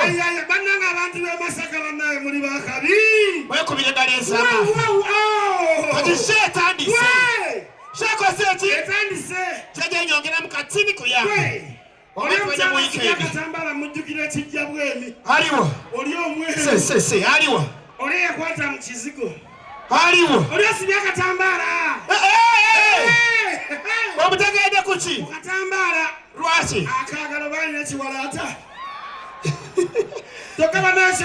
Ayaya, bannange abantu b'e Masaka bannaye muli bakabi. Mwekubire engalo ez'amaanyi. Wow, wow, oh. Kati show etandise. We! Show ekoze eki? Etandise. Kyejja nyongeramu katini ku yange. We! Oba Oli tubadde mu omukyala weekend. akatambala mujjukira ekijja bwemi. Aliwo. Oli omweru. Se se se aliwo. Oli eyakwata mu kizigo. Aliwo. Oli osibye akatambaala. Eh, eh, eh. Eh! Omutegedde ku ki? Katambaala. Lwaki? Akaagalo balina ekiwalaata. Kyokka bannansi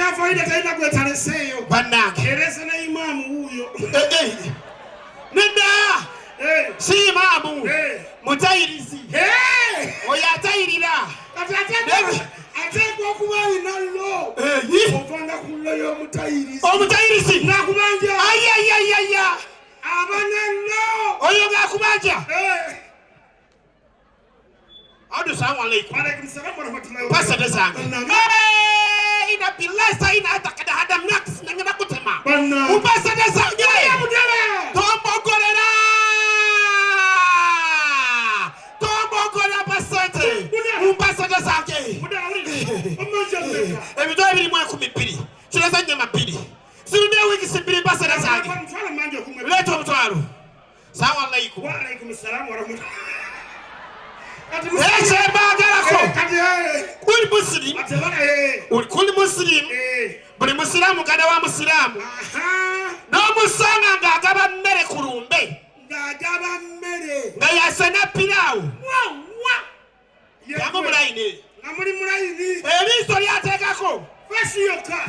talina gwetaleseeyo. Bannange. Erese ne imaamu wuuyo. Eh, eh. Nedda. Eh, Si imaamu. Eh. Mutayirizi. Eh! Oyo atayirira. Kati ateekwa okuba alina lo. Eh, yi. Ovanga ku lo y'omutayirizi. Omutayirizi. Nakubanja. Ayayayaya. Aba ne lo. Oyo ng'akubanja. Eh. Adu salamu alaikum. Waalaikum salaam warahmatullahi Pasente zange. Bannange. Eh, ina bilasa ina hata kada hada mnax nangenda kutema. Bannange. Upasente zange. Mudala. Tombogolera. Tombogolera pasente. Mudala. Upasente zange. Mudala wulira. Omanja mmeka? Ebitwalo birimu 20,000. Kireza nnyama 2. Zirudde wiiki 2 pasente zange. Omutwalo mangi okumwe. Leeta omutwalo. Salamu alaikum. Waalaikum salaam warahmatullahi. Kati Ekyembaagalako. Eh, kati eh. Kuli musilimu. Ate bana eh. Kuli musilimu. Eh. Buli musiraamu ganda wa musiraamu. Aha. N'omusanga ng'agaba mmere ku lumbe. Ng'agaba mmere. Nga yasena piraawo. Wa wa. Yamu mulayini. Nga muli mulayini. Eriiso lyateekako. Fesi yokka.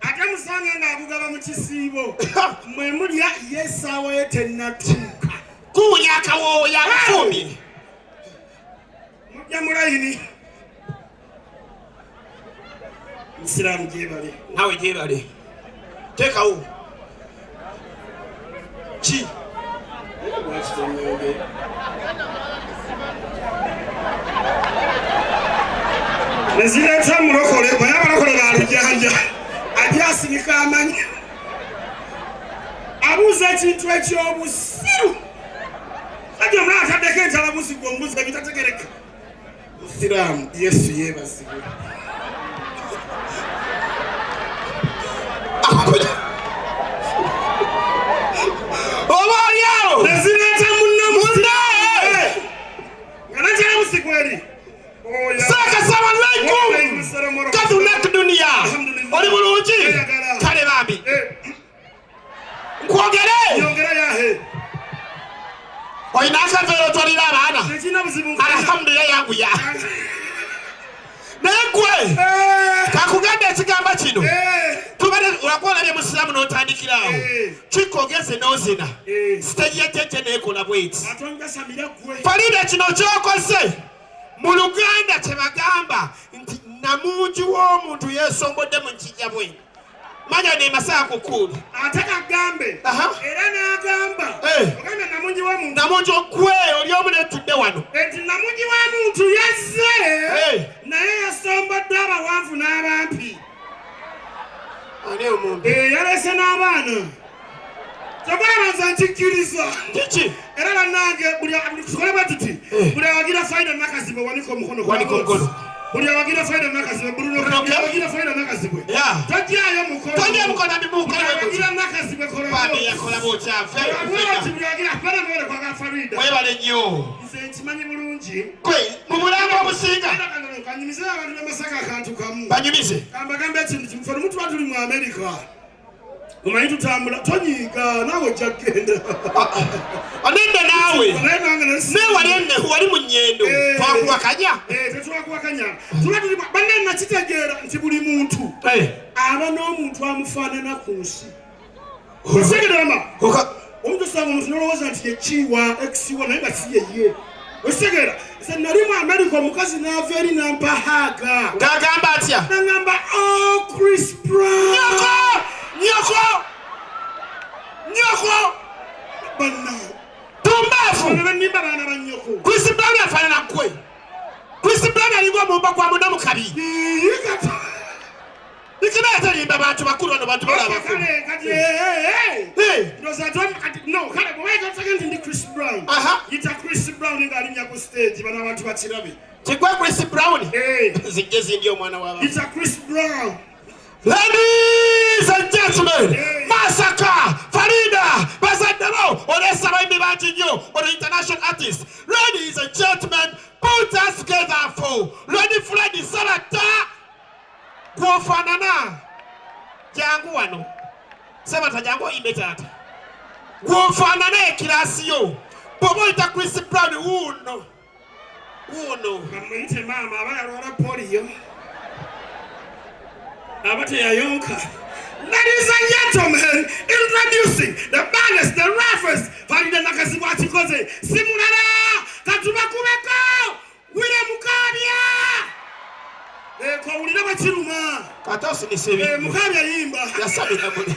Ate musange ng'agugaba mu kisiibo. Mwe mulya ye essaawa ye tennatuuka. Kuwunya akawoowo yakufumbye. Mujja mulayini. Musiraamu gyebale. Naawe gyebale. Teekawo. Ki? Lwaki tonnayogera? Nezireeta mulokole, naye abalokole ba lujanja. Ajja asinika amanyi. Abuuza ekintu eky'obusiru. Sajja omulala ataddeko entalabuzi gwe omubuuzi ebitategereka. Musiraamu, Yesu yeebazibwe. Oba oli awo. Nezireeta munna Munna! Nga n'entalabuzi kweri. Oya. Saaka salamu alaikum. Kadunak duniya. Oli bulungi? Kale bambi. Eh, Nkwogere. Nyongera yahe. Olina akaveera otwalira abaana. Tekirina buzibu. Alhamdulillah yanguya. Naye gwe Eh, kakugamba ekigambo kino. eh, Tubadde olwakuba olabye musiraamu n'otandikira awo. Eh. Kikogeze n'ozina. Eh. Siteegi ya jjajja n'ekola bw'eti. Ate onjasamira ggwe. Farida kino ky'okoze mu Luganda kye bagamba nti namungi w'omuntu yeesombodde mu nkijja bwe. Manya ne masaa kukuulu. Ate kagambe. Aha. Era n'agamba. Eh. Ogambe namungi w'omuntu. Namungi gwe oli omu netudde wano. Nti namungi w'omuntu yazze. Eh. Naye yasombodde abawanvu n'abampi. Ani omuntu? Eh, yalese n'abaana. Kyokka abanza nkikkiriza. Kiki? Era bannange buli tukole bwe tuti. Eh. Buli awagira Faida Nakazibwe wanika omukono. Wanika omukono. Buli awagira Faida Nakazibwe Bruno. Bruno Buli K. awagira Faida Nakazibwe. Yeah. Tojjayo mukono. Tojjayo mukono, ambi mukono Buli we guti. awagira Nakazibwe kola Bambi bw'oti. yakola bw'okyafu. Bw'oti buli awagira bana mwere kwaga Farida. Mwebale nnyo. Nze nkimanyi bulungi. Gwe mu bulango obusinga Era kano kanyumize abantu b'e Masaka akantu kamu. banyumize. Kambagambe ekintu kimu ffe lumu tuba tuli mu Amerika. Omanyi tutambula tonyiiga naawe ojja kugenda. Onedde naawe. Naye nange nsi- Naye wali enne wali mu nnyendo. Eh. Twakuwakanya. Eh, tetwakuwakanya. Tuba tuli banne nakitegeera nti buli muntu Eh. aba n'omuntu amufaanana ku nsi. Otegeera? Omuntu osanga omuntu n'olowooza nti ye kiwa ekisiwa naye nga si yeye. Otegeera? Nze nali mu Amerika omukazi n'ava eri n'ampa haaga. Ng'agamba atya? N'aŋŋamba, oh Chris Brown. Nyoko! Nyoko! Nyoko! Banna. Tumbaafu! Bano bannimba baana ba nnyoko. Chris Brown afaanana ggwe. Chris Brown alinga omumba gwa munno mu kabi. Iye kati. Nikina atalimba bantu bakulu bano bantu bala bakulu. Kale kati eh eh. Eh. Ndowooza kati no kale bwe bayita nti ndi Chris Brown. Aha. Yita Chris Brown ng'alinnya ku stage bano abantu bakirabe. Kigwa Chris Brown. Eh. Zijje zindi omwana wa baba. It's a Chris Brown. Ladies and gentlemen, Hey. Masaka, Farida, bazadde bo, oleesa abayimbi bangi nnyo, ono international artist. Ladies and gentlemen, put us together for Lady Fred Salata. Gwofaanana. Jangu wano. Sebata jangu oyimbe taata. Gwofaanana ekiraasi yo. Bw'oba oyita Chris Brown wuuno. Wuuno. Bamuyite maama aba yalwala poliyo. Aba teyayonka. Ladies and gentlemen, introducing the baddest, the roughest, Farida Nakazibwa akikoze. Si mulala, katubakubeko, Wile Mukabya. Eh, kowulira bwe kiruma. Kata osinise Eh, ebintu. Mukabya yimba. Yasabira muli.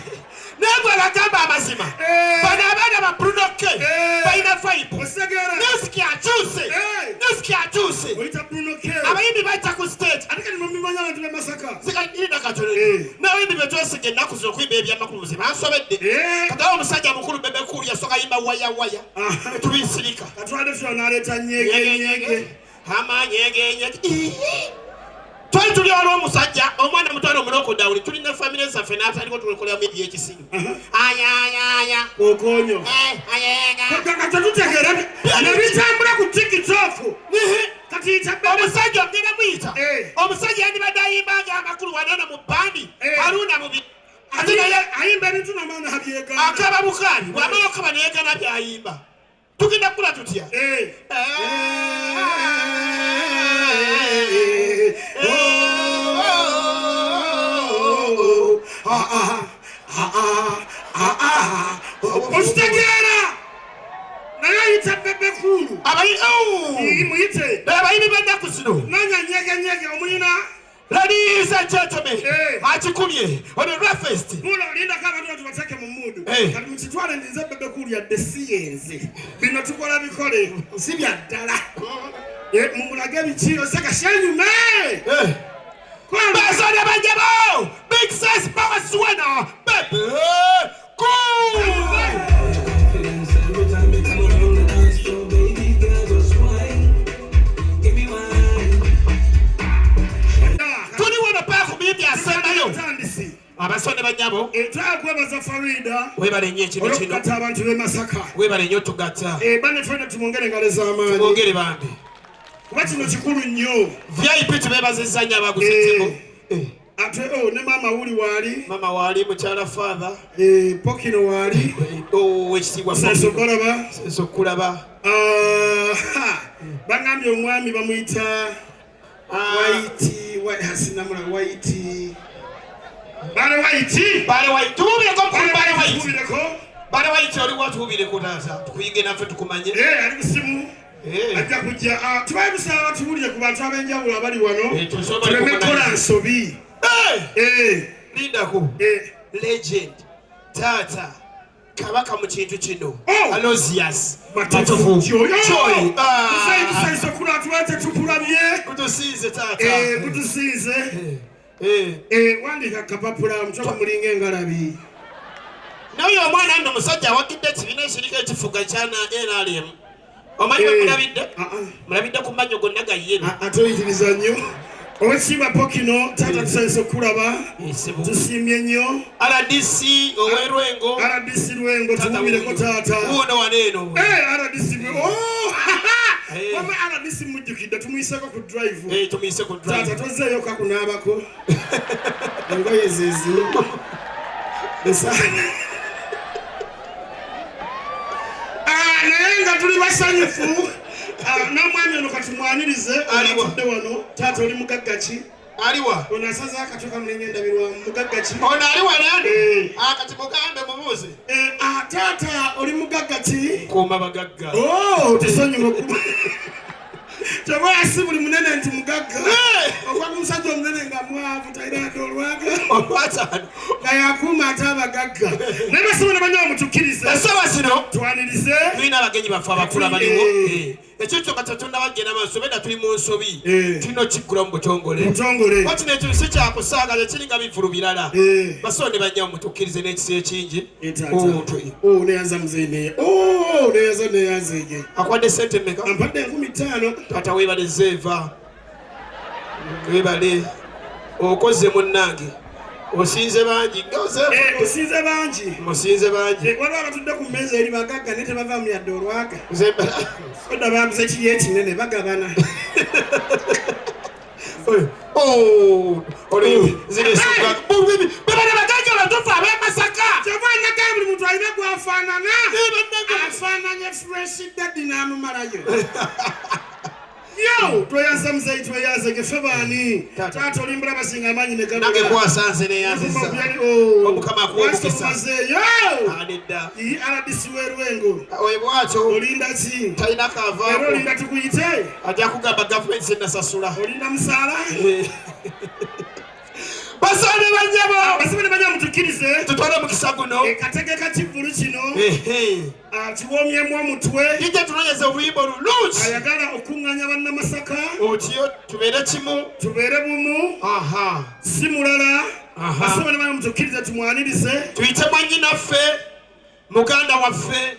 Naye gwe bagamba amazima. Eh. Bano abaana ba Bruno K Eh. balina vibe. Osegeera. Music akyuse. Eh. Music akyuse. Oyita Bruno K. Abayimbi bajja ku stage. Ate kati mubimanyi abantu b'e Masaka. Zikalinda katono. Eh. N'abayimbi be twesiga ennaku zino okuyimba ebyamakulu nze bansobedde. Eh. Kati awo omusajja mukulu Bebe Cool yasooka yimba waya waya. Aha. Tubisirika. Katwale tutya n'aleeta nyege nyege. Amanyegenyege. Twali tuli waliwo omusajja omwana mutwale omulokodawuli tulina famire zaffe n'atandika otukoleramu ebyekisiru. Ayayaya. Okonyo. Eh, ayenga. Kati tetutegeera ne bitambula ku TikTok. Kati yita Bebe Omusajja ogenda muyita. Eh. Omusajja yandibadde ayimba ng'amakulu wanono mu bandi. Eh. Haruna mu bi. Ate naye ayimba ebintu n'amaana abyegaana. akaba bukaali bw'amala okukaba neyegaana by'ayimba. Tugenda kukula tutya? Eh. Eh. Oh, ah, ah, ah, ah, ah, ah. Okitegeera naye ayita Bebe Cool. Oh! Muyite Abayimbi b'ennaku zino. nanya nyegenyege omuyina. Ladies and gentlemen, Eh. akikumye ono Rafest. Mula lindako abantu batu bateeke mu muudu. Eh. Kati mukitwale nti nze Bebe Cool yadde si yenze. Bino tukola bikole si bya ddala. Eh, mumulage ebiki oseka shenyume. Eh. Bazadde banjabo, Big Size Power Suena, Bebe Cool. Confidence every time you come around the dance floor, baby girl, just wine. Give me wine. Tuli wano paa ku miyimbi asembayo. Tandisi. Abasonde bannyabo, Twagala kwebaza Farida weebale nnyo ekintu kino. olw'okugatta abantu b'e Masaka. Weebale nnyo tugatta. Eh, banne ffenna tumwongere engalo ez'amaanyi. Mwongere bambi. Kuba kino kikulu nnyo. VIP tubeebazizza nnyo abaguzetteko. Eh. Ate oh, ne maama wuli waali. Maama waali mukyala father. Eh, Pokino waali. Oh, ow'ekitiibwa Senso Pokino. Golaba. Senso kulaba. Ah, ha. Bangambye omwami bamuyita Ah. Waiti, sinamula Waiti. Bale Waiti. Bale Waiti. Tuwubireko mukulu Bale Waiti. Tuwubireko. Bale Waiti oli wa tuwubireko taata. Tukuyige naffe tukumanye. Eh, ali ku simu. Eh. Ajja kujja. Ah, tubaye tusaba tuwulire ku bantu ab'enjawulo abali wano. Eh, tusobola Tuleme kukola- kukola nsobi. Eh! Eh, Lindako. eh. Legend. Taata. Kabaka mu kintu kino. Oh! Aloysius. Matovu. Kyoyo. Kyoyo. Ah. Muzeeyi tusanyuse okulaba tubaye tetukulabye. Kutusinze taata. Eh, kutusinze. Eh. Eh, wandiika akapapula mukyoko mulinga engalabi. N'oyo omwana nno musajja awagidde ekibiina ekiriko ekifuga kya NRM. Omanyi Eh. bwe mulabidde? Ah, ah. Mulabidde ku mannyo gonna ga yellow. Ate oyitiriza nnyo. Owekiibwa Pokino, taata tusanyuse okukulaba. Esibu. Tusiimye nnyo. RDC ow'e Lwengo. RDC Lwengo tuwumireko taata. Wuuno wano eno. Eh, RDC Lwengo. Oh, ha, ha. Eh. Wamma RDC mujjukidde tumuyiseko ku drive. Eh, tumuyise ku drive. Taata tozzeeyo kakunaabako. Engoye ze zimu. Ah, naye nga tuli basanyufu. Ah, n'omwami ono kati mwanirize Aliwa. atudde wano. Taata oli mugagga ki? Aliwa. Ono asaze akatwe kamulinga endabirwamu mugagga ki? Ono ali wano eno? Eh. Ah, kati mugambe mubuuze. Eh, ah, taata oli mugagga ki? Kuuma bagagga. Oh, tusonyiwe okuba. Kyova si buli munene nti mugagga. Eh! Okuba ku musajja omunene nga mwavu talina wadde olwaga. Olwataano. Nga yakuuma ate abagagga. Naye basibo ne banyawo mutukkirize. Essaawa zino Twanirize. tulina abagenyi baffe abakulu abaliwo. Eh. Eh, Ekintu kyokka kyetunnaba kugenda maaso, benda tuli mu nsobi. Eh. Tulina okiggula mu butongole. Butongole. Kuba kino ekintu si kyakusaaga, tekiringa bivulu birala. Eh. Basobo ne bannyawo, mutukkirize n'ekisa ekingi. Eh, taata. Oh, Oh, neyanza muzeeyi neye. Oh, neyanza neyanzeege. Akwadde sente mmeka? Ampadde 5000. Taata weebale, zeeva weebale, okoze munnange, osinze bangi nga ozeeva. Eh, osinze bangi. Musinze bangi. Eh, waliwo abatudde ku mmeeza eri bagagga naye tebava mu yadde olwaga. Nze mbala- Odda baguze kiri ekinene bagabana. Oh, olwo zino ensonga. Bebale bagagga abatuufu ab'e Masaka. Kyova nagamba buli muntu alina gwafaanana. Eh, bannange. Afaananye Fresh Daddy n'amumalayo. Yo, tweyanza muzeeyi, tweyanze gefe baani. Taata. Taata olimbula basinga amaanyi ne Nange gabula. kwasanze neyanziza. Omukama akuwe omukisa. Omukazi Anedda. RDC w'Erwengo. Oyo bwatyo Olinda ki? talina Era kavaako. olinda tukuyite? Ajja kugamba gavumenti zenasasula. Olinda musaala? Basaane bannyabo, Basibe ne banya mutukkirize. tutwale omukisa guno. Kategeka kivvulu kino Ehe. akiwomyemu omutwe. Kijja tunoonyeze obuyimba olulungi. Ayagala okuŋŋaanya Bannamasaka Otyo tubeere kimu. tubeere bumu, Aha. si mulala. Aha. Basibe ne banya mutukkirize tumwanirize. Tuyite mwannyinaffe, muganda waffe,